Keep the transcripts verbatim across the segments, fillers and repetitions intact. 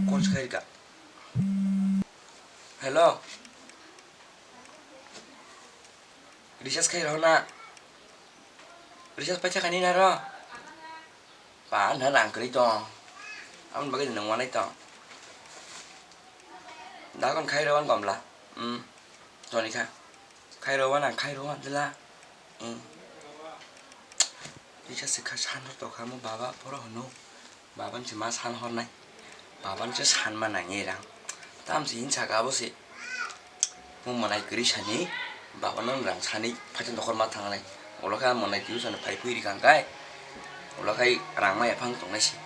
Call se khairika. Hello. Recharge khai rw na. Recharge paisa kani na ro. Pa na rang kwrwi tong. Aboni bagwi nwng wanai tong. Dakon khai rw wan gamla. Hmm. Toni kha. Khai rw wan ang khai rw wan dila. Hmm. Recharge se kha san hor tokha mo baba poro hwno. Baba ni se ma san hornai. Baba ni se san ma nangya rang. Tam se hin saka abo se. Mo mwnai kwrwi sani, baba no rang sani, phaisa nokhor ma thangnai. Ulo khe ang mwnai tuition phai phui rikang kai. Ulo khai rang ma ephang tongnai se.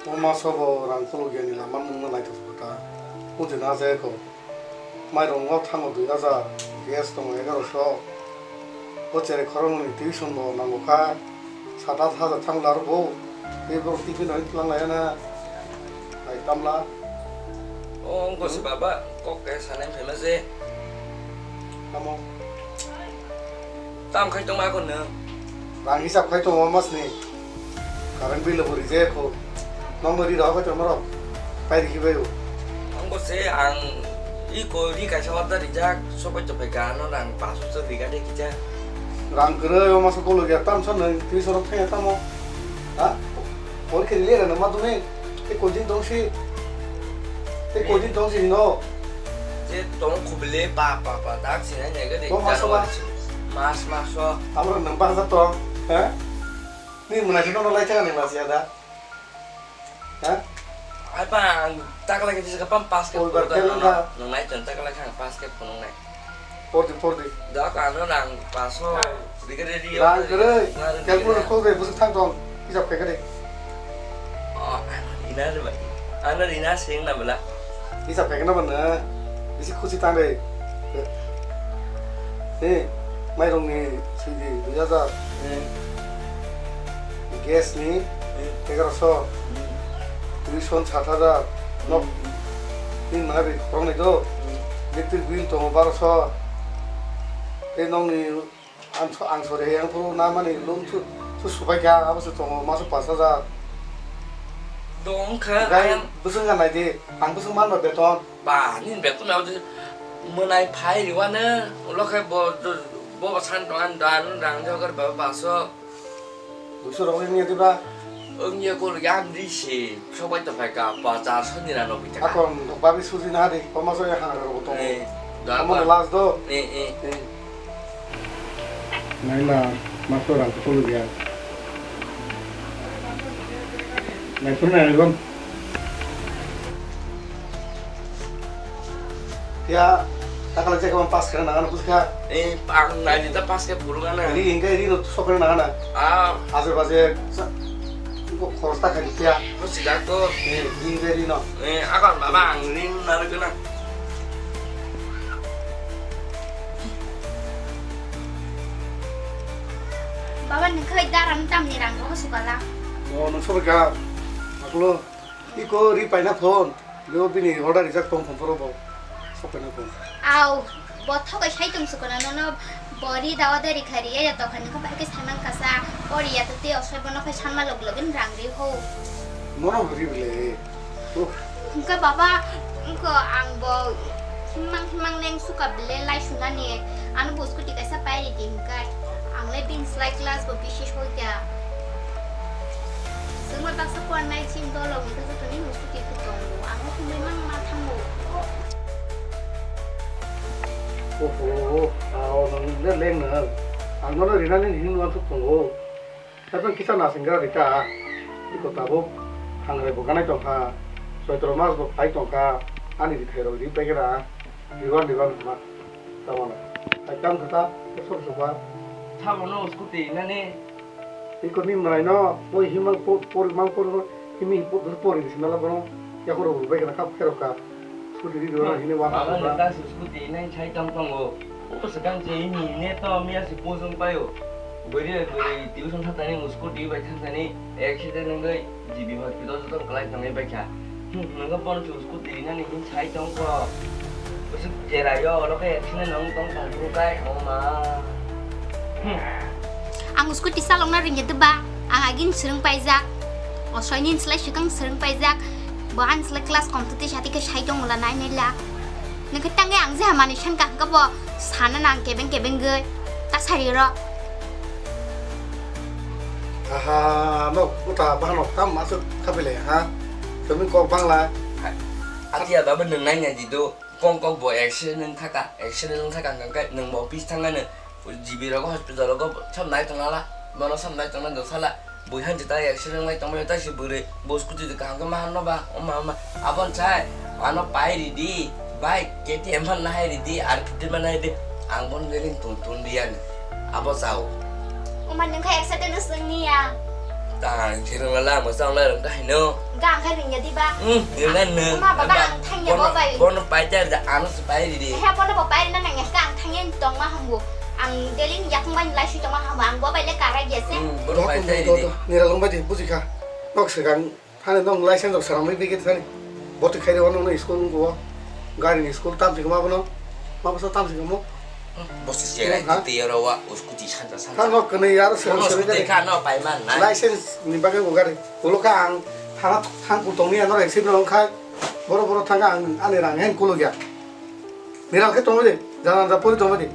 O maso bo rang khuluk yani lama nungma naithok kota. Puji na je ko. Mairung o thango dui hajar, gas tongo egaroso. O chere khoroknwi tuition bo nango kha. Sat at hajar thang laro bo. Tei borok tiffin rok twlang laiya na. Ai tamla. O wngkha se baba, kok khe sanai phaima se. Tamo. Tam khai tongma kho nwng. Rang hisab khai tongo masni. Current bill bo rijak kho. Nokno ri rok khai tongma rok. Pai rikhi bai o. Ang bo se ang i ko ri kaisa order rijak, sobai to pai ka ano rang paso so riga de kija. Rang kwrwi o masa kolo ya tam sa nwng twi sorok thaya tamo. Ha? Porikha rili rana madhyamik. Tei koi din tong si? Tei koi din tong si no? Je tong khubile pa pa pa dak sinai nai gade. Tong maso ba? Mas maso. Abo nwng bangsa tong, ha? Ni mwnai no lai thang ni mas ya da. Ha? Ai pa ang tak lagi bisa kapam pas ke. Oi ba tel ka. Nung nai tong tak lagi pas ke punung nai. Pordi, pordi. Da ka ano rang paso, rikere ri. Rang kwrwi, calculator khol de, bwswk thang tong, hisab khai kade. Oh, ano rina re bai. Ano rina sing na bela. Hisab khai kana bana, bisi khusi tang de. He, mairung ni sidi dui hajar. He. Gas ni, he, egaroso. He. Tuition sat hajar. Nok, he. Tin mangari khorok nai do. He. Electric bill tongo baroso. Tei nokni ang so-, ang sori hai, ang phuru na mani loan su, su supai kha, abo se tongo maso pash hajar. Dong kha, bwswk wng kha nai di, ang bwswk man ba beton. Ba, nini beton abo se mwnai phai riwano, ulo khe bo, bo, bo san tong an dan rang jogor ba, ba so. Duiso rok wngya diba? Wngya kul yan di se, sobai to phai ka, pachas soni rano bita. Akon babi suji na di, pama so ya hang rok to. Eh, da. Pama last do. Eh, eh. Eh. Naila, maso rang ko ya. Nai pun nai bang. Ya, takala jeka pass kena nangana buskha. Eh, ang nai ta pass ke purung ana. Ri hingke ri no sok kena nangana. Ah. Aje baje, sa, ko khoros ta khali ya. Ko sida ko. Eh, hingke ri no. Eh, akan baba ang ri no naro kena. Baba ni khoi daram tam ni rang ko sukala. Oh, no sok ka. Maklo. Iko ri paina phone. Beo bini order rijak tong phone phoro bo. Sok paina phone. Au, bo thokai sai tong sukona nono bo ri dawa de ri khari ya to khani ko bai ke sai man kasa. Ori ya to te osoi bono khai sanma log login rang ri ho. Mono ri bile. Oh. Hingke baba, hingke ang bo himang himang neng suka bile lai sunani. Ano bo scooty kaisa pai ri di hingke. Ang le bini slai class bo bishi soi kya. Sengma baksa kuan nai chim dolo, wngkha joto ni musuki khe tongo. Ang o kumui mang ma thango. Oho, ao nang le leng nang. Ang nono rinani hini nuan thuk tongo. Haibang kisa nasing gra rika. Iko tabuk hangrai bo ganai tongkha. Soitro mas bo phai tongkha. Ani rithai rok ri pegera. Riban riban ma. Tamo na. Hai kam kata. Sok sok ba. Tamo no scooty nani. Iko ni mwnai no, bo himang po-, por-, mang por-, himi po-, pori di sinala bono, yakhoro bo bai kana kap kherok ka. Scooty di dora hine wa. Baba ka. Ni ta scooty nai chai tong tongo. O swkang je ni ne to miya si pojong payo. Bwrwi bai bwrwi tuition thangtani scooty bai thangtani accident wngwi G B hospital joto kwlai tongwi baikha. Hmm, nokha bono chwng scooty rinani hin sai tongkho. Bwswk jeraio, oro khe accident wng tong tongphuru kai, o ma. Hmm. Ang scooty chalokna ringya deba, ang agini swrwng paijak. Osoi nin slai swkang swrwng paijak. Bo ani slai class kom twi sati khe sai tong la nai nai la. Nokhe tangwi ang je hamani san kaham khe bo sana nang kebeng kebeng gwi. Ta sari ro. Aha, no, uta bahano tam masuk kapile, ha? Tumi kok bangla. Ati ada bener nanya di do. Kong kok bo accident wng thaka, accident wng thaka hwnkhe nwng bo office thangano G B rogo hospital rogo sam nai tongna la, bono sam nai tongna dosala, bui han jeta accident wng lai tongmani tai si bwrwi bo scooty de kaham khe ma hanno ba, oma oma, abon chai, ano pai ridi, bike K T M phan nahai ridi, R fifty phan nahai ridi, ang bon beling tun tun riyani, abo chao. Oma nwng khe accident wng niya. Tang, sirung la lang, bwsa wng lai rung kahino. Ga ang khai ringya diba? Hmm, ringna nung. Oma baba ang thangya bo bai. Bono pai char da, ano se pai ridi. He, bono bo pai rina nang ya, ga ang thangya tong ma hambu. Ang deling yakung bai lai sui tong ma hambu, ang bo bai le karai ya se. Hmm, bono pai char ridi. Nira lung bai di, buji kha. Nok se gang, thani nong license rok saram bai bigit thani. Boti khai rwa nong school nung bo. Gari ni school tam sikma bono. Ma bwsa tam sikma. Bosi cherai ha? Tiyaro wa, scooty sanja sanja. Tamo kwnwi aro se. Bono se scooty kha no paiman nai. License ni bagwi bo gari. Ulo kha ang thana thang ku tongni ano receive no khai. Boro boro thanga ang ani rang hen kulo ya. Miral khe tongwi de. Jana da pori tongwi de.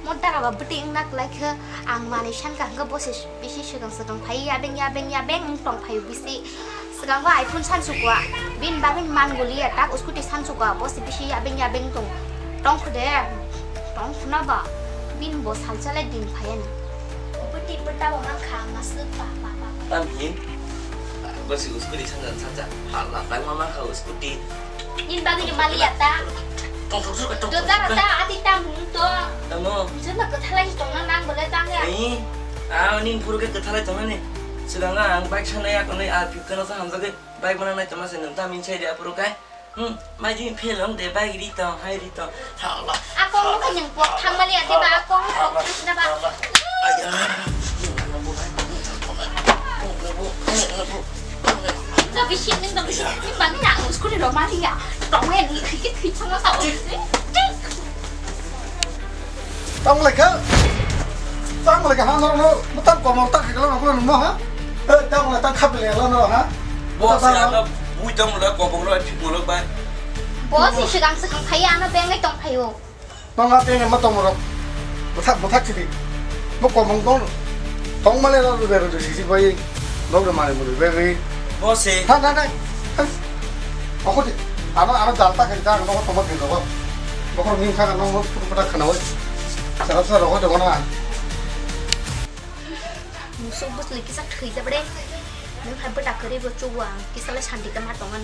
Mo dara ba bwtwi wngna kwlai khe ang manwi sankha hwnkhe bo se bisi swkang swkang phai yabeng yabeng yabeng wng tong phai bisi. Swkango iPhone sansukwa, bini bagwi man goliya tak scooty sansukwa, bo se bisi yabeng yabeng tong, tong khude, tong khuna ba, bini bo salsa le din phayani. Bwtwi bwta bo mankha ang masuk pa, pa, pa, pa. Tamhin, bo se scooty sansa sansa, hala tangma mankha scooty. Nini bagwi ni maliya ta. Tong, tong, tong, tong, tong, tong, tong. Dodara ta, ati tam hunu to. Tamo. Jona kwthalai tongna nang bole tang ya. Ni, ah, nini phuru khe kwthalai tongna ni. Swkang ang bike sanai ya, konai R P K no ta hamjagwi bike mana nai tongma se nwng ta min sai dia phuru kai. Hmm, mai jin phel ong de bike ri tong, hai ri tong. Ha Allah. Akong mo kanyang pok thang maliya de ba, akong pok thang na ba. Aya. Tabi sini, tabi sini, bang ya, scooty rok mari ya. Tong ya, ni khikit khikit sama sa. Tong leka. Tong leka ha no no, mutan komor tak khikla no no ha. Eh, tong leka khap le la no ha. Bo se ano bui tong leka kobong lo thik mo lok bai. Bo si swkang swkang phai ano bengai tong phaio. Nong a tene ma tong rok. Bwthak bwthak chidi. Bo komong tong. Tong male rok rube rube sisi bai. Bok rok mane mudi bai bai. Bo se. Tha tha tha. Ako di. Ano ano dal ta khe ta no tong ma phin rok. Bok rok ning kha no mo phutu phuta khana oi. Sara sara rok de bona. Musuk bus le kisa thwi jabde. Nung hai bwta kwrwi bo chugo ang. Kisa le santi ka ma tong an.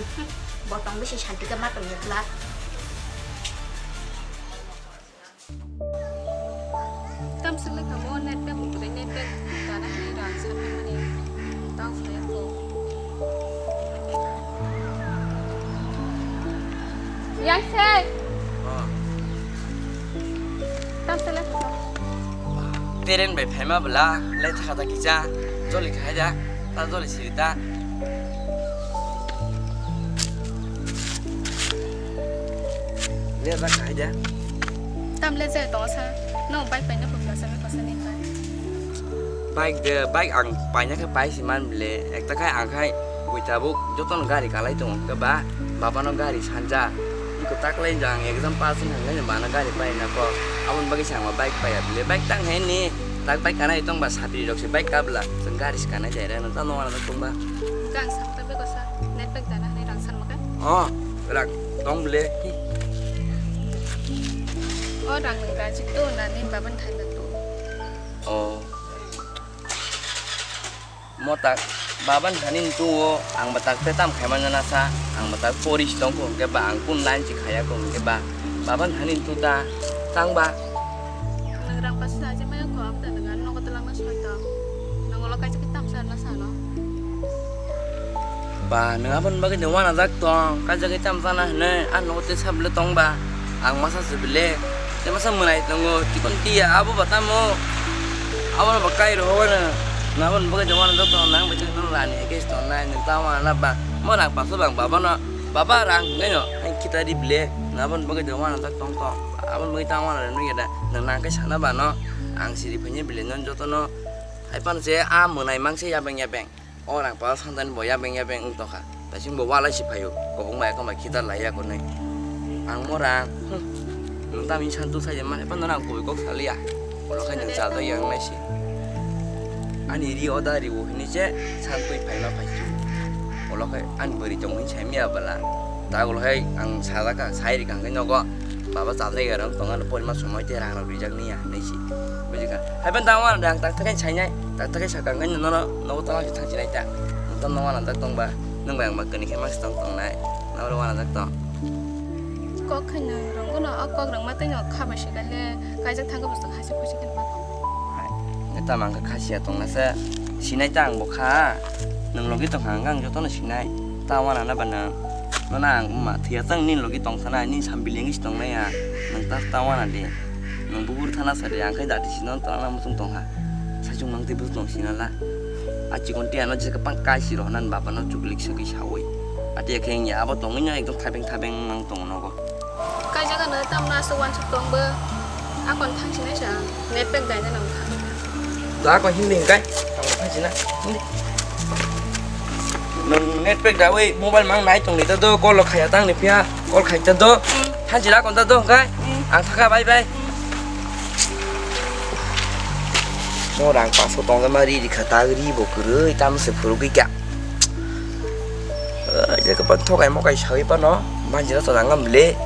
Bo tong bisi santi ka ma tong ya bla. Tam swk le kamo net pack bo kwrwi, net pack dana hinwi rang sanmani tang phai ko. Yang se. Tam swk le kamo. Teren bai phaima bwla le thakha da kisa joli khai da ta joli siri da. Lerra khai da. Tam le je to sa. No bike paina pukla sa me kosa ni kai. Bike de, bike ang paina khe pai si man bile. Ekta khai ang khai bui tabuk jotono gari kalai tongo khe ba baba no gari sanja. Iko taklai jang exam pass wng thang nai bana gari pai na ko. Aboni bagwi se ang bike paiya bile. Bike tang hai ni. Tak bike kanai tong ba sapri rok se bike kabla. Chwng gari se kanai jai rano ta nong ano tong ba. Gang sak ta beko sa. Net pack dana hani rang san maka. Oh, rang tong bile. Oh, rang nang rajik to na ni baban thai na to. Oh. Mo tak baban hani ntu o ang ba tak te tam khai manya na sa ang ba tak pori si tong ko hwnkhe ba ang kun line si khaya ko hwnkhe ba baban hani ntu ta tang ba. Nang rang pas na je maya ko abda nang ano ko telang na soi ta. Nang olo kaisa ki tam sa na sa no. Ba nang abon bagwi de wana jak tong kaisa ki tam sa na hne ano ko te sable tong ba. Ang masa se bile, te masa mwnai tongo, chikon tiya, abo ba tamo, abo ba kai rohor na, nabon bagwi jawano joto nang bai nang lani eke se tongnai, nang tamo na ba, mo rang paso bang baba no, Baba, rang hwnkhe no, ang kita di bile, nabon bagwi de wana jak tong tong, abon bagwi ta wana rw nugya da, nang nang khe sana ba no, ang siri phainya bile non joto no, hai pan se a mwnai mang se yabeng yabeng, o rang pa santani bo yabeng yabeng wng tongkha, taising bo walai si phaio, kobong bai koma kita lai ya konai, ang mo rang, hmm, nung tami santu sai man, hai pan no rang koi kok saliya. Ulo khai nwng chajak yang nai si. Ani ri oda riwo hini se santwi phaima phai si. Ulo khai ani bwrwi tong hini sai miya bwla. Ta ulo khai ang sajak kha, sai ri kang khai nogo. Baba chajak ya rang tong ano porima somoi te rang rok rijak niya nai si. Buji kha. Hai ban tamo ang tak tak khai sai nai. Tak tak khai sakang khai nono nogo tama si thang si nai ta. Nwng tam no wana jak tong ba. Nwng bai ang ba kani khai mas tong tong nai. Nabro wana jak tong. Kok khaina rwngwno, o kok rwngma tei no kha bai se kale kaijak thangwi bwswk haise phuisi khe ma tong. Hai, tamo ang kha khasiya tongna se sinai ta ang bo kha. Nwng logi tong kha ang jotono sinai. Ta wana na ba nwng. Nono ang ma thwiya tang nini logi tong thana, nini sambil yang is tong nai ya. Nwng ta ta wana de. Nwng bukur thana sa de, ang khai dati sino tong na muchung tong kha. Saichung mang tei bwswk tong sina la. A chikon tei ano jesa pang kai si rohnan baba no chuklik sugwi sawi. Ati khe ya abo tongwi no ekdom thabeng thabeng mang tong nogo. Kaijagano tamno aswk uansuk tongbo. Akon thangsinai sa, net pack daina nang thang. Do akon hindi hingkai, akon thangsina, hindi. Nwng net pack dawi mobile mang nai tong ni ta do, call khaya tang ni phiya, call khai ta do. Hmm. Thansi ra kon ta do hingkai. Hmm. Ang thaka bye bye. Hmm. Mo rang paso tong ma ri ri kha ta ri bo kwrwi tam se phuru gwi ka. Eh, je kapan thokai mokai sawi pano, manjira to nangam le.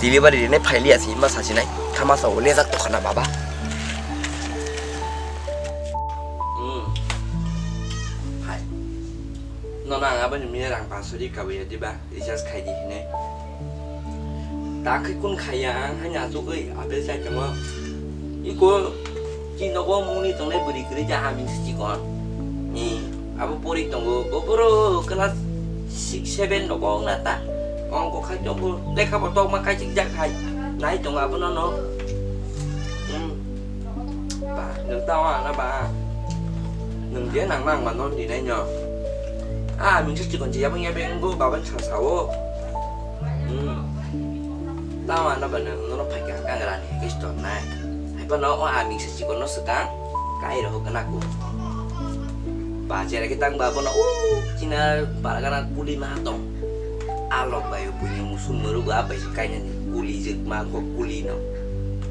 Delivery rine phaili asi ma sasinai, thama sa ole jak to khana baba. Hmm. Hai. Nono ang aboni mile rang paso ri kawi ya diba, recharge khai di hine. Ta khe kun khaiya ang, haino achugwi apple chai tongmo. Iko chini nogo mungni tongnai bwrwi kwrwi ta aming se chikon. Ni abo pori tongo, bo boro class six seven rogo wngna ta. Ongko khai tongo, lekha bo tokma kaisik jak hai. Nai tongo abono no. Hmm. Ba, nwng ta wana ba. Nwng je nang nang ma non di nai no. Ah, aming se chikon je yabang yabang go baban sa sao. Hmm. Tamo ano ba nwng nono phaikha kang rani hwnkhe sitor nai. Hai phano o aming se chikon no swkang kai rohor gana ku. Ba jera khe tang ba bono o china para gana kuli ma tong. Alok bai o buini musuk mwrwk a bai se kainani kuli jwk ma kho kuli no.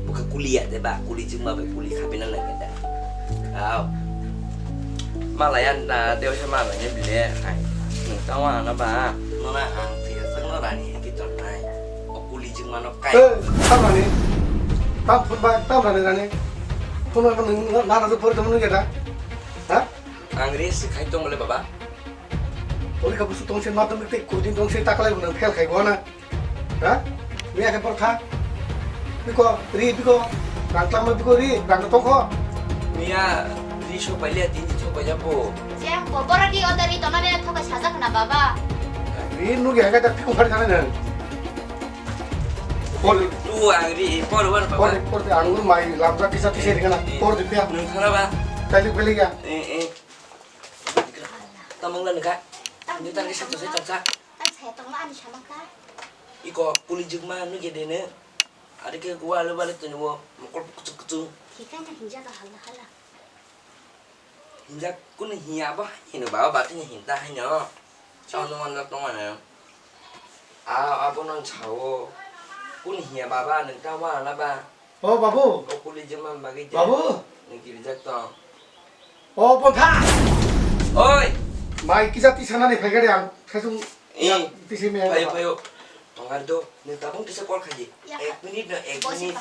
Bukha kuli ya de ba kuli jwk ma bai kuli khapina nang khe da. Aw. Malai an da teo se malai ne bile ai. Nwng tamo ano ba. Nona ang thia sangno rani hwnkhe tongnai. O kuli jwngmano kai. Hey, tamrani? Tam phunba tamrani rani? Phunba nwng nana do pori tongmani geta? Ha? Ang re se khai tong bole baba. Pori ka busu tong se madhyamik tei kudin tong se takalai nwng fail khai gona. Ha? Miya khe por kha. Biko, ri biko. Rang tlangma biko ri, rang tong kho. Miya ri sok pai le tin sok pai ya po. Je, bo boro ri oda ri tona le thokai sajak na baba. Ri nu ge ga ta phikung phari thana nang. Por. Tu ang ri, por wan baba. Por, por ang nu mai lam ja kisa kisa ri kana. Por de pia. Nung thana ba. Kali kali ya. Eh, eh. Tamang lan ka. Ni tang kisa tu sai tang sa. Ang saya tongma ani sama ka. Iko kuli jwkma nugya de ne. Ari khe wale wale tini bo mokol kuchuk kuchuk. Hikai na hinja ka hala hala. Hinja kunu hiya bo hino baba bati ni hinta haino. Chao no wanda tongma ne. A abo non chao. Kunu hiya baba nung ta wana ba. O babu. O kuli jwkma bagwi je. Babu. Nung kirijak tong. O bopha. Oi. Mai kisa tisanani phaikha de ang. Khasung. Eh, tisi me. Phayo, phayo. Tongar do, nung tabung kisa call khaidi. Ya. Ek minute no, ek minute.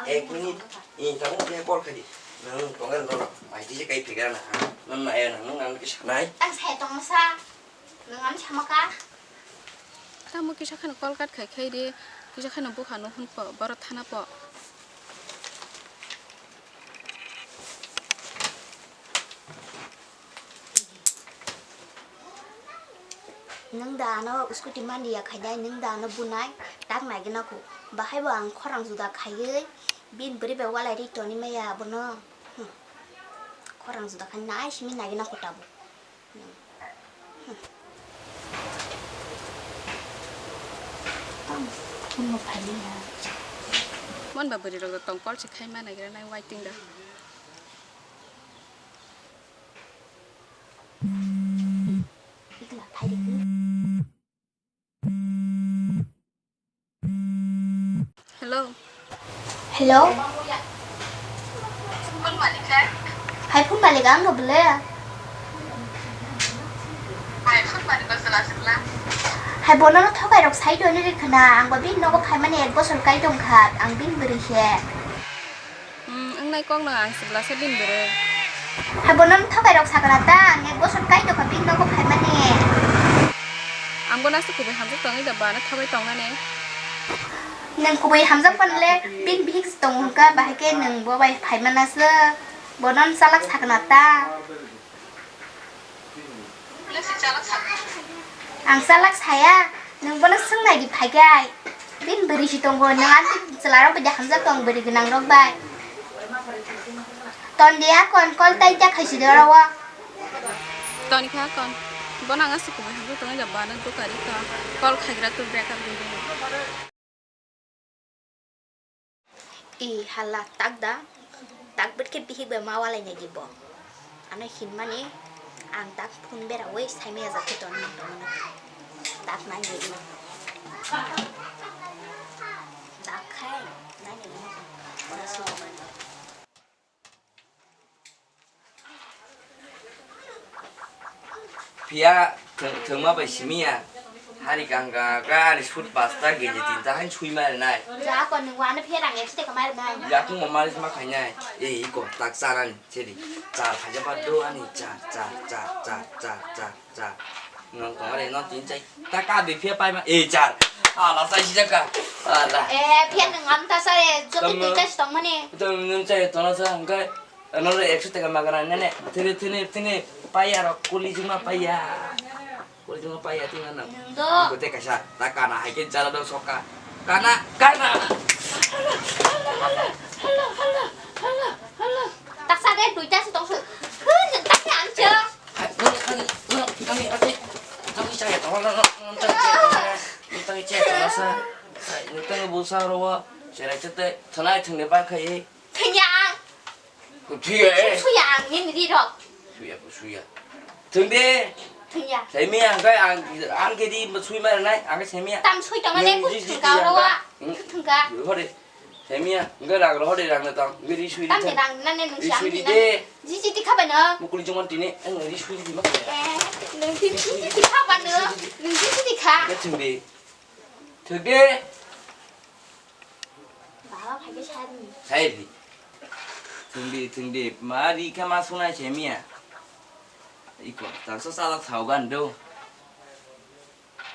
Ek minute. Eh, tabung kisa call khaidi. Nung tongar do no. Mai tisi kai phikra na. Nung na ya nung nang kisa nai. Tang sai tong sa. Nung am sama ka. Tamo kisa khano call cut khai khai di. Kisa khano bukha no hun po, boro thana po. Nwng da ano scooty mani ya khainai, nwng da ano bunai tak naigwna kho. Bahai bo ang khorang juda khaiwi bini bwrwi bai walai ri toni maya abono. Hmm. Khorang juda khai nai simi naigwna kho tabuk. Hmm. Hmm. Phone bo phailiya. Mon ba bwrwi rok tong call se khai ma nagira nai waiting da. Ikla phaidi. Hello. Hello. Phone malik hai? Hai phone malik ang no bole. Hai phone malik ko sala sala. Hai bono no thokai rok sai do ni ri khna ang ba bin nogo phai mani ek bosor kai tong kha ang bin bwrwi se. Hmm, wngnai kok no ang sibla se bini bwrwi. Hai bono no thokai rok sakna ta, ang ek bosor kai tokha bini nogo phaimani. Ang bono aswk kubui hamjak tongwi da ba no thobai tongnani. Nwng kubui hamjak panle bini bihik se tongo hwnkha, bahai khe nwng bo bai phaimana se bono no chalak sakna ta. Ang chalak saya, nwng bono swng nai di phaikai. Bini bwrwi si tongo, nwng ani chwla rok bai hamjak tong bwrwi gwnang rok bai. Ton dia kon call tai ta khai si de oro o. Toni kha kon. Bono ang aswk kubui hamjak tongwi da ba no dukari ka. Call khaigra tu break up di. I hala tak da, tak bwrwi khe bihik bai ma walai nai di bo. Ano hinmani ang tak phone beraui saimaya jak khe tongmani tongmani tak nai nai di. Tak khai nai nai di. Ora sulo mani. Phiya thwng-, thwngma bai simi ya. Hari ganga ga ani sut basta genji tinta hain sui ma rinai. Ja kon nwng wano phiya rang ekso teka ma rinai. Yakung ma malis ma khainai. E iko tak char ani chedi. Char khaja ba do ani char, char, char. Nwng tong are no tin chai. Ta ka be phiya pai ma. E char. Ala sai si jaka. Ala. E phiya nwng am ta sare joki Tamo- tin chai tong mani. Tam nwng chai tona sa hangkai. Ano le ekso teka magana nene. Thini, thini, thini. Paiya rok kuli juma paiya. Kuli juma paiya tinga nang. Nang do. Iko te kaisa. Ta kana hai ke jala do soka. Kana, kana. Taksa de duita si tong su. Khun nang taksa ang che. Hai, nang, nang, nang, nang, nang, nang, nang, chaya tong, nang, nang, nang, chaya tong, nang, nang, chaya tong, nang, sa. Hai, nang, nang, bu sa ro wa. Cherai chete, thanai thang de ba khai. Thang ya. Kuchiya, eh. Suya ang nini ri rok. Suya, suya. Thung de. Thung ya. Sai mi ang kai ang, ang ke di sui ma nai, ang ke sai mi. Tam sui tong ne ku thung ka ro wa. Thung ka. Hore. Sai mi ang ke rang ro hore rang na tong. Ngi ri sui di. Tam de rang na ne nung si ang di na. Ji ji ti kha ba no. Mukuli jong tine, ang ri sui di ma. Eh, nung ti ti ti kha ba no. Nung ti ti ti kha. Ke thung de. Thung de. Baba, phai khe sa di. Sai di. Thung di, thung di. Ma ri khe ma sunai se miya. Iko, tang so salak sao gan do.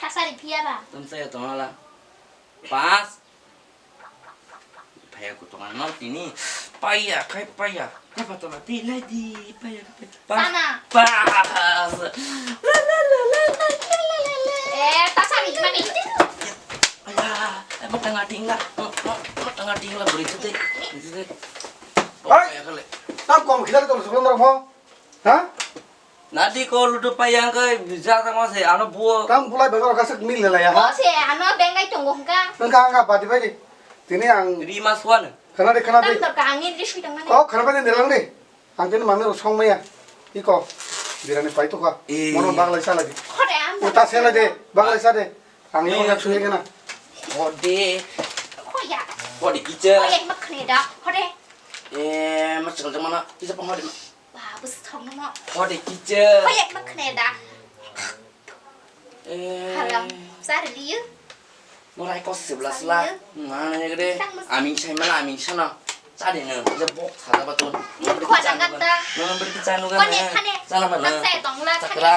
Kasari phiya ba. Tum saya tong ala. Pas. Phaya ko tong no tini. Paya, khai paya. Kapa tong ti lai di. Paya, paya. Pas. Sana. Pas. La, la, la. Eh, ta sa ni mani. Aya, eh, matang ating la. Matang ating la beri tete. Tete. Hai. Tam kom khilai tong suklo norok mo. Ha? Nadi ko ludu payang kai bijak tang se ano buo. Tam bulai bazar kasik mil la ya. Bo se ano bengai tongo hingka. Hingka hingka pati bai di. Tini ang. Rima suan. Khana de, khana de. Tam dor ka angin ri sui tang mani. Oh, khana bai de nelang de. Ang tini mami rok song maya. Iko. Birani pai to kha. Eh. Mono baglai sa lagi. Khore am. Uta se lai de. Baglai sa de. Ang ni yak sui gana. Hode. Khoya. Hode kicha. Khoya mak khne da. Hode. Eh, ma chal mana. Kicha pa hode. Ba, bwswk thokno mo. Hode kicha. Khoya mak khne da. Eh. Haram. Sar liyu. Morai kos sibla sla. Sar liyu. Na na gede. Tang mas- Aming sai mala aming sana. Sade na. Je bok sala batun. Ni khwa janggat da. Na na berki chanu gana. Kone khane. Sala mana. Tang sai tong la khane. Chakra.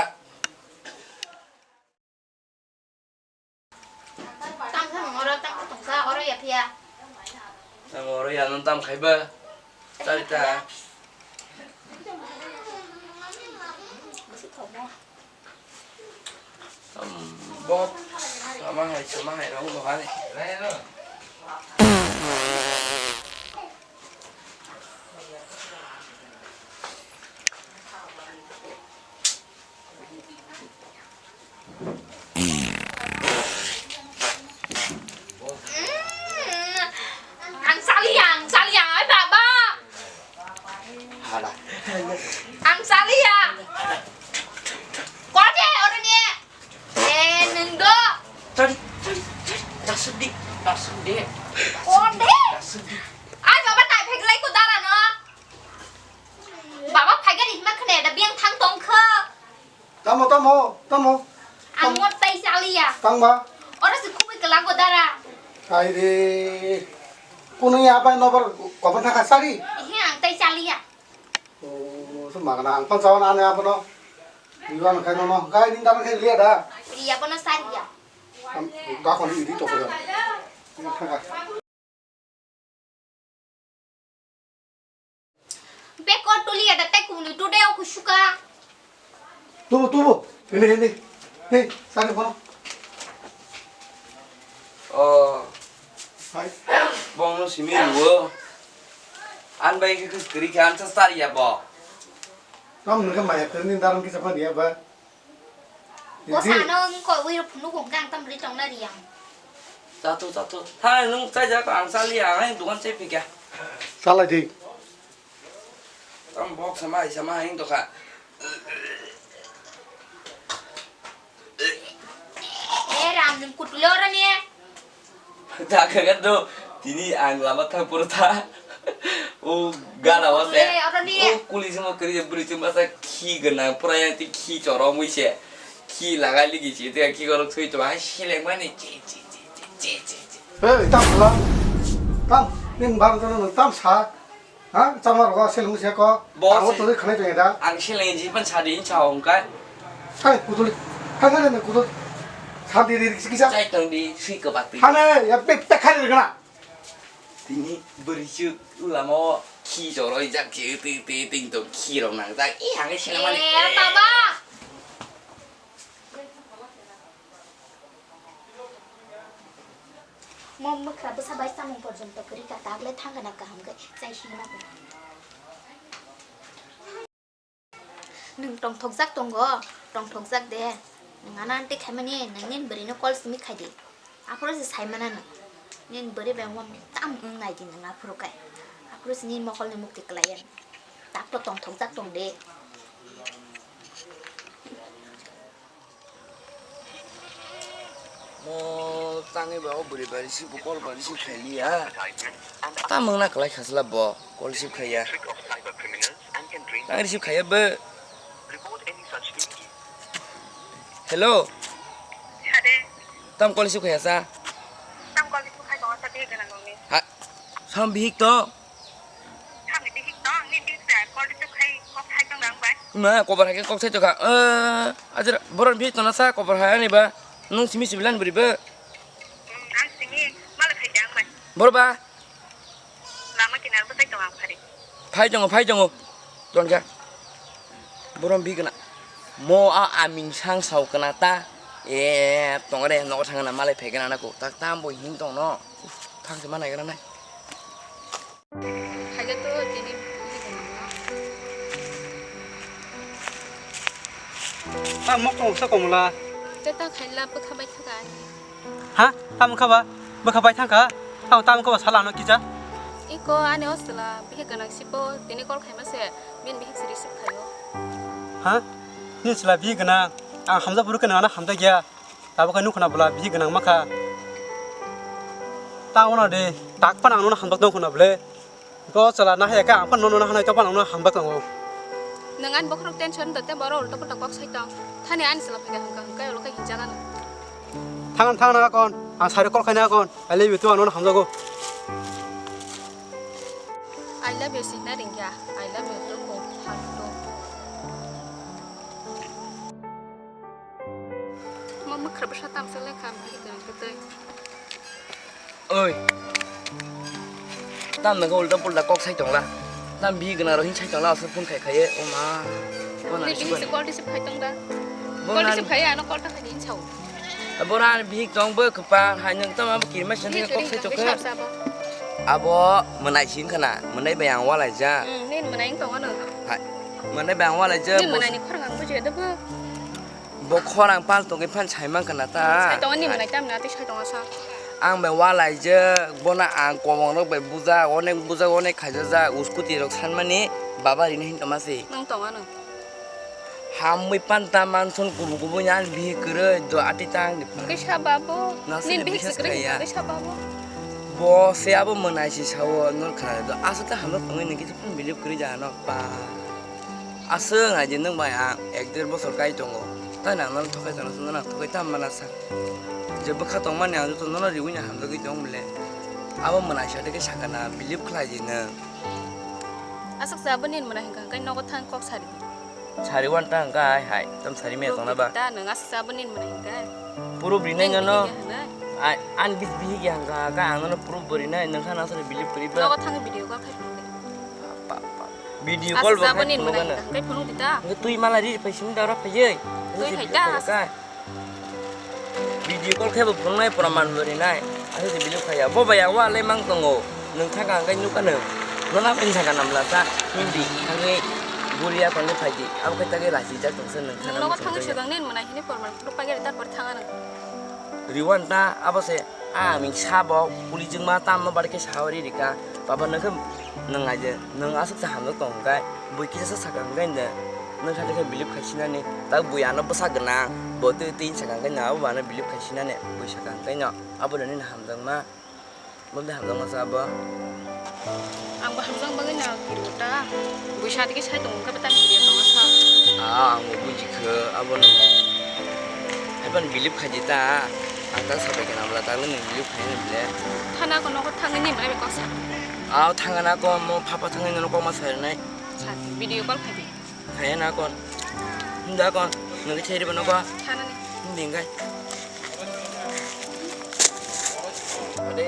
Tam khe oro, tam khe tongsa, oro ya phiya. Tam oro ya, nung tam khaiba. Chari ta. Tam bok. Sama hai, sama hai, rong bo hai. Sudi, sudi. Onde? Sudi. Ai baba, tai pheglai ko dara no. Baba phaiga ni hima khne da biang thang tong kha. Tamo, tamo, tamo. Ang mo tai chaliya. Tang ba? Oro se khubui kala ko dara. Hai re. Kuno ya bai nobar kopan thaka sari? He, ang tai chaliya. Oh, so magana ang pan sawan ane abono. Iwan khai no no. Kai din dara khai liya da. Iya bono sariya. Am, ka kon iri to ko. Thaka. Bekor tuli ada tei kunu tu deo kusuka. Tubu, tubu. Ini, ini. Hei, sari bono. Oh. Hai. Bongno simi ruo. An bai ke kus kri ke an sa sari ya bo. Tam nungke maya kerni daram kisa pan ya ba. Ko sano wngko wiro phunuk hwnkhe ang tamni tongna riyang. Chato, chato. Thai nwng chaijak ang chaliya, ang hai dukan chai phikya. Chalai di. Tam bok sama hai sama hai wngtokha. E ram nwng kutuli oro ni. Dakhagan do, tini ang lama thang poro tha. O gana o se. Eh, oro ni. O kuli simo kri bri simo sa khi gana pura yang ti khi choro mui se. Khi lagai ligi si te khi gorok sui to hai seleng mani. Chi, chi, chi, chi, chi, chi, chi. Hey, tam la. Tam, nin bar tam sa. Ha? Chama rogo seleng se ko. Boss. Ang o tuli khanai tong da. Ang seleng ji pan sa di cha hong kai. Hai, kutuli. Hai, hai, hai, kutuli. Sa di di kisa. Chai tong di sui ko bati. Hane, ya pe pe khai di kana. Tini beri su lama o khi joroi jak je ti ti ting to khi rong nang jak. I hang seleng mani. Eh, baba. Mo mwkhra bwsa bai samung porjonto kwrwi kha, tagle thang gana kaham khe chai sima bo. Nwng tongthokjak tongo, tongthokjak de. Nwng ano aunty khaimani, nwng nini bwrwino call simi khaidi. Aphuru se saimana nwng. Nini bwrwi bai wng tam wng naidi nwng aphuru kai. Aphuru se nini mokolni mukti kwlaiya. Takto tongthokjak tong de. Mo tangwi ba o bwrwi ba receive bo call ba receive khai liya. Tamung na kwlai khasla bo call receive khaiya. Tang receive khaiya bo. Hello. Sade. Tam call receive khaiya sa. Tam call receive khai ba sa bihik gana nongni. Ha. Sam bihik to. Samni bihik tong, ni bihik se call receive khai kok thai tong nang bai. Ma, kobar hai khe kok thai tokha. Eh, ajira, boron bihik tona sa, kobar hai ani ba. Nung simi sibilan buri ba. Hmm, ang simi, mala khai jang bai. Bor ba? Lama kinar bwsai tong ang phari. Phai tongo, phai tongo. Tongkha. Borom bihik gana. Mo a aming sang sao kana ta. E, tongre, nogo thangna malai phai gana nako. Tak tam bo him tong no. Uf, thang se manai gana nai. Khaja to tini bihik gana. Ta mok tong sa komla. Te ta khaila bwkha bai thakai. Ha? Tamo kha ba? Bwkha bai thang kha? Tamo, tamo kha ba sala ano kisa? Iko ani o sala bihik gwnang sibo tini call khaima se, bini bihik se receive khaio. Ha? Nini sala bihik gwnang? Ang hamjak bwrwi khe nang ano hamjak ya. Tabuk khe nukho na bwla bihik gwnang ma kha. Ta ono de, tak phano ang nono hamjak tong kho na bwle. Bo chwla na haya khe ang phano nono na hanai tongphano ang no hamjak tongo. Nwng ani bokhorok tension da tei borok ulta pulta kok sai tong. Thani ani chwla phai kha hwnkha hwnkhe ulo khe hinjak ano. Thang thang na kon, ang sari call khaina kon. I love you too, ang nono hamjago. I love you sihna ringya. I love you too ko. Hang to. Mo mwkhra bwsa tamsa lekha bihik gwnang kwtwi. Oi. Tam nang ulta pulta kok sai tongla. Tam bihik gwnang rok hin sai tongla, aswk phone khai khai ye. O ma. Phone ni ani bihik se call receive khai tong da. Call receive khai ano call ta khai din sao. Bora ani bihik tong bo kwpa hai nang tama bo kirma sini kok sai tong kha. Abo mwnai sin khana, mwnai bai ang walai ja. Hmm, nin mwnai tong ano. Hai. Mwnai bai ang walai ja. Nin mwnai ni khorang ang bujhe da bo. Bo khorang pal tongwi phan sai man kana ta. Sai tongo ni mwnai tam na tei sai tongo sa. Ang bai walaijak, bono ang kwbang rok bai bujak, onek bujak, onek khaijajak, uskuti rok sanmani baba rina hin tongma se. Nwng tongo nwng. Hamwi panta manson kubu kubu ni ani bihik kwrwi do ati tang di phan. Kaisa babu. Nasi ni ni bihik bihik kwrwi kwrwi ya. Kaisa babu. Bo se abo mwnai si sawo nor khna do aswk ta hamrok tongwi nang kisa phun believe kwrwi ja no pa. Aswk nai di nwng bai ang ek der bosor kai tongo. Ta nang nang thokai tong nang thokai ta mana sa. Je bwkha tong mani ang joto nono riwi ni hamjagwi tong bole. Abo mwnai sa de khe sakana believe khlai di nwng. Aswk sa bo nin mwnai hwnkha hwnkhe nogo thang kok sari di. Sari wan ta hwnkha hai hai, tam sari me tongna ba. Ta nwng aswk sa bo nin mwnai hwnkha. Puro bini Ning no no. Bini hwnai. Ai, an bis bihi ya hwnkha, ka ang no puro bori nai, nwng kha na sari believe kori ba. Nogo thang video call khai phone de. Pa, pa, pa. Video call aswk bo sa bo khai nin phone mwnai gana. Hwnkha hwnkhe phone di ta. Nge tui mala ri phai sini dara phai ye. Tui phai ta. Video call khe bo phunuknai, pura man bo rinai. Aswk se believe khaiya. Bo bai ang wa le mang tongo. Nwng thaka hwnkhe nukha nwng. Nono ang thaka namla sa. Hindi, thangwi, Buria koni phaidi. Abo khe tagwi lasi jak tongsa nwng thana. Nogo thangwi sujak nin mwnai hini porman phuru pagari tarpor thanga nwng. Riwan ta abo se. A ming sabo puli jingma tamno barke sawari rika. Baba nwng khe Nwng aje, nwng aswk se hamjak tong hwnkhe, bui kisa sa sakha hwnkhe nde, nwng kha khe believe khai sinani, tak bui ano bwsa gwnang, bo twi twi sakha hwnkhe nang abo bo ano believe khai sinani, bui sakha hwnkhe no, abo nini hamjakma, bo de hamjakma sa abo. Ang bo hamjak bagwi no kiriwo ta, bui sa digi sai tong hwnkhe bo tang kiriya tong sa. Ah, ang bo buji khe, abo no, haiphano believe khai di ta, ang tak sabai khe nang bwla, tak le nwng believe khai nani bwle. Thana ko nogo thangwi ni mwnai bai kok sa. Aw thangana kon mo phapa thangwi nono kokma sarinai. Sa, video call khai di. Khaya na kon. Hinda kon. Nungwi cheri bono ko. Thanani. Hindi hingai. Ade.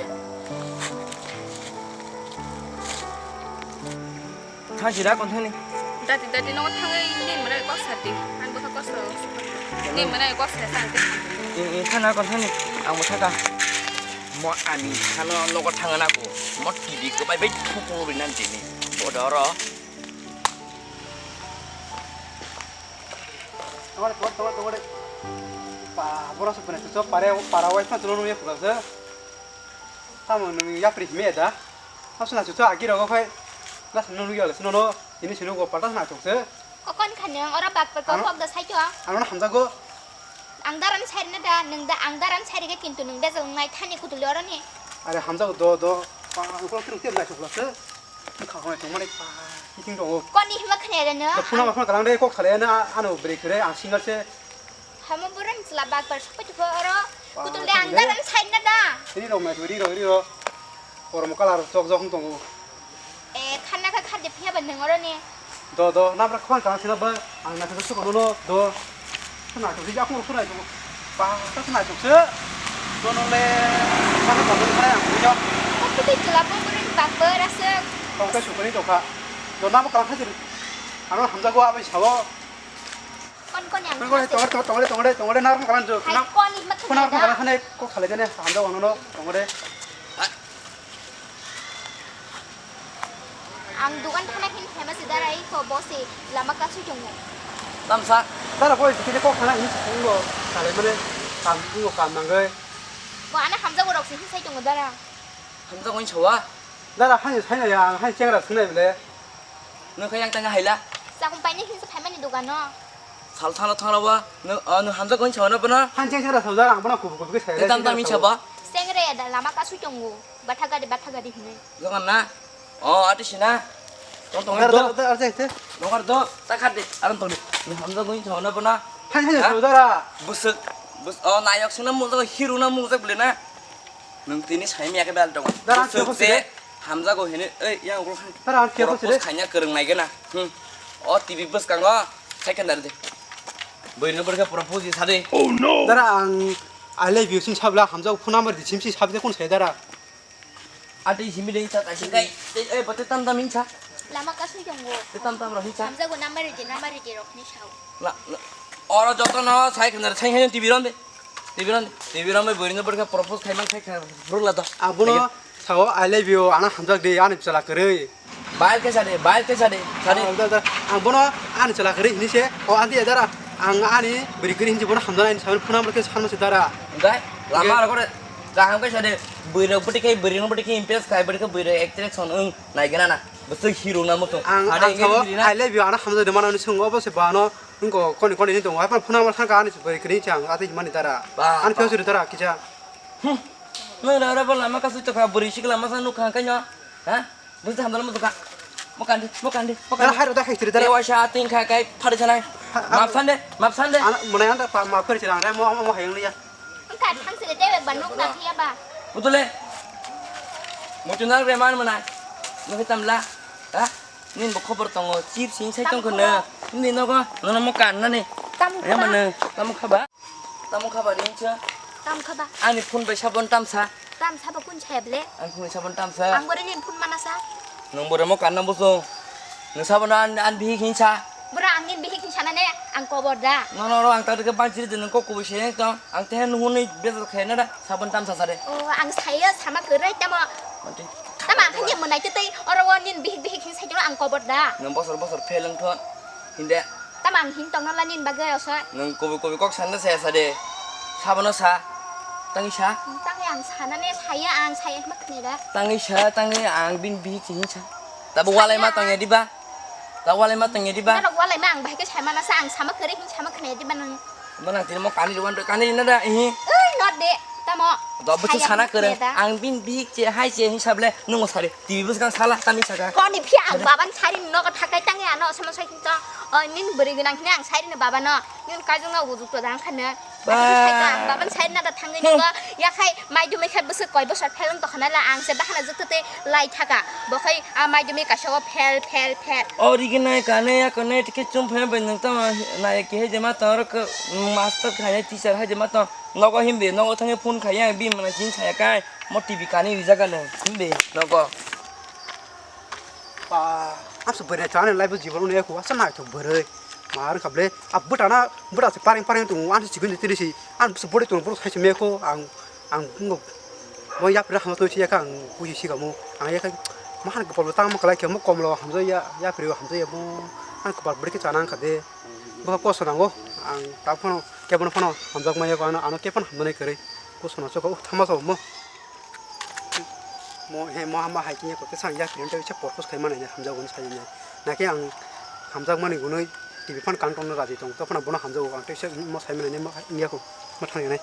Thang sida kon thangni. Dati dati nogo thangwi ni mwnai kok sa di. Ang bwkha kok sa. Ni mwnai kok sa sa ang. Thana kon thangni. Ang bwkha ka. Mo ani khano nogo thangana ko. Mo T V ko bai bai thupu ri nan tini. Odoro. Tongore, tongore, tongore, tongore. Pa, boro se pene chucho pare, para wai pa chulo nungya pura se. Tamo nung yapri hime da. Asuna chucho agi rogo khai. Las nung ya las nono. Ini sinu go pata na chuk se. Kokon khani ang ora bak pa kok da sai to. Ano hamjago. Ang daram sai na da, nung da ang daram sai ga kintu nung da jong nai thani kutuli oro ni. Are hamjago do do. Pa, ko kru kru na chuk las. Kha hoi tongmani pa kiting tongo. Koni hima khne reno. Phuna phuna kalang de kok sale na ano break re ang single se. Hamo burang chla bak par sopai tupo oro. Kutul de ang daram sai na da. Ri ro mai ri ro ri ro. Korom kalar chok jok tongo. E khanna kha khar de phiya ba nang oro ni. Do do nabra khwan kalang sina ba ang na kha suko no do. Khwnai tok se, yakung khwnai tok. Ba, ta khwnai tok se. Jono le, sa khe tongo khwnai ang bujo. Kok twi chwla bumburuni bakbor aswk. Tong khe sukuni tokha. Jona bo kalang khachi. Ano hamjago abai sawo. Kon kon yang. Tongole, tongole, tongole, tongole, tongole, narwk kalang jo. Hai kon ni mak khwnai kalang khane kok khale jane hamjago ano tongole. Ang dukan thana hin phaima se dara, iko bo se lama kasui tongo. Tamsa. Dara bo kini kok thana hin se tongo. Kale mane kam tongo kam nangoi. Bo ana hamjago rok se hin sai tongo dara. Hamjago hin sawa? Dara hani sai na ya, hani chengra sunai bele. Nokha yang tanga haila. Sakung paini hin se phaimani dukano. Sal thangla thangla ba, no, ah, no hamjak gon chawna bana. Han cheng chara sawja ang bana kubu kubu ke sai. Te tam tam incha ba. Sengre da lama kasu tongo. Batha gari, batha gari hine. Jogan na. Oh, ati sina. Tong tong do. Dar dar ar te. Nogar do. Ta khat de. Aran tong de. No hamjak gon chawna bana. Han han sawja ra. Busuk. Bus, oh, nayok sina mujak, hero na mujak bole na. Nung tini sai miya ke bel tong. Dar ar te. Busuk ko je. Hamjago hini, ei, yang ulo hai. Tara, ang khe propose khe. Khanya kwrwng nai gana. Hmm. O T V bwskango, secondary de. Boino bwrkhe propose sa de. Oh no. Dara ang I love you sin sabla hamjago phone number di simsi sabde kon sai dara. Ati simi de sa ta singkai. Ei, ei, bote tam tam insa. Lama kasui tongo. Te tam tam ro hinsa. Hamjago number di, number di rok ni sao. La, la. Oro joto no sai khna sai hai T V ron de. T V ron, T V ron bai boino bwrkhe propose khai man khai kha rula da. Abono sao I love you, ano hamjak de, ani chwla kwrwi. Bai khe sade, bai khe sade, sade. Ang da, da, ang bono ani chwla kwrwi hini se, o anti dara, ang ani bwrwi kwrwi hinji bono hamjana ani sawi phuna bwrwi khe sanma se dara. Dai, lama ro kore. Kaham khe sade, bwrwi rok bwtwi khe, bwrwi rok bwtwi khe impress khai, bwtwi khe bwrwi rok attraction wng nai gana na. Bwswk hero na muchung. Ang, sade ang engaged sao, rina. I love you, ano hamjak de mano ni swngo, obo se bano, wngko koni koni ni tongo, apan phone number thangka ani se bwrwi kwrwi chang, atwi mani dara. Ba, ani ba. Phiyok siri dara kisa. Hmm. Nwng rw rw bo lama kasui tokha, bwrwi sikla masa nukha khe nyo. Ha? Bwswk hamdal muchung kha. Mo kandi, mo kandi, mo kandi. Dara hai ro da hai siri dara. Te waisa ating kha kai phari sanai. Ha, ha. Map sande, map sande. Ano mwnai anda pa map kari sirang re mo mo hayang liya. Wngkha thang siri tei ba nuk na phiya ba. Utule. Muchung nang re man mwnai. Nukhe tamla. Ha? Nini bo khobor tongo. Chip sing sai tong khwna. Nini nogo. Nono mo kan nani. Tam khaba. Mano. Tam khaba. Tamo khaba ring cha. Tam khaba. Ani phone bai sabon tamsa. Tamsa ba kun chaya ble? Ani phone bai sabon tamsa. Ang bore ni phone mana sa. Nung bore mo kanna buso. Nung sabon an, an bihik hinsa. Bora ang ni bihik hinsa na ne ang kobor da. No, no, no, ang tadi ke bang chiri de nung kok kubi se to. Ang teh nung huni beza khe na da sabon tamsa sare. O, ang saya sama kere tamo. Mati. Tamo ang khani mo nai te tei oro wo nin bihik bihik hinsa jono ang kobor da. Nung bosor bosor pheleng thon. Hinde. Tamo ang hin tongno la nin bagwi osa. Nwng kubui kubui kok sanna saya sa de. Sabono sa. Tangwi sa. Tangwi ang sanane saya, ang saya hima khne da. Tangwi sa, tangwi ang bini bihik si hin sa. Tabo walai ma tongya diba? Tabo walai ma tongya diba? Norok walai ma ang bahai khe sai mana sa, ang sama khere hin sama khne diba nang. Bo nang tini mo kani rwan kani rina da ihi. Oi, not de. Tamo. Do bwswk saya sana hima kwrwng. Khne da. Ang bini bihik che hai che hin sable nungo sari. T V bwskang sala tami saka. Koni phi ang baban sari nogo thakai tangi ano sama sai tong. O nin bwrwi gwnang hini ang sari no baba no. Nin kajung no ujuk to dang khane. Ba. Ang baban sari na da thangwi nogo. Ya khai mai dumai khai bwswk koi bosor pheleng to khana la ang se bahana juk to te lai thaka. Bo khai a mai dumai kaisa o phel phel phel. O rigi nai kane ya kane tike chum phe bai nang tama na ya ke je ma to ro ko master khai teacher hai je ma to. Nogo himbe, nogo thangwi phone khai ya, bini mwnai chini saya kai, mo T V kani rijak ano, himbe, nogo. Ba, ang se bwrwi chana life jibon ne ku asa nai thok bwrwi. Mar khable, a bwtana, bwta se pareng pareng tung, ang se chibin tiri si, ang se bwrwi tung, bwrwi sai se me ko, ang, ang ngo, mo yap ra hama to si ya ka, ang ku si ka mo, ang ya ka, ma han ko polo tang ma kala ke mo kom lo hamjo ya, ya pri hamjo ya mo, ang ko bwrwi ke chana ang khade. Bo koso nango, ang ta phano, kebono phano hamjak maya ko, ano, ano kebono hamjaknai kwrwi. Koso no choko, uh, thama so mo. Mo, he, mo hama hai kini ko, kesang ya, kini tei purpose khai mani, hamjak gun sai ni. Nake ang hamjak mani gunoi, T V phan kang tongno raji tong, to phano bono hamjak, ang tei se mo sai mani, mo, ya ko, mo thang nai.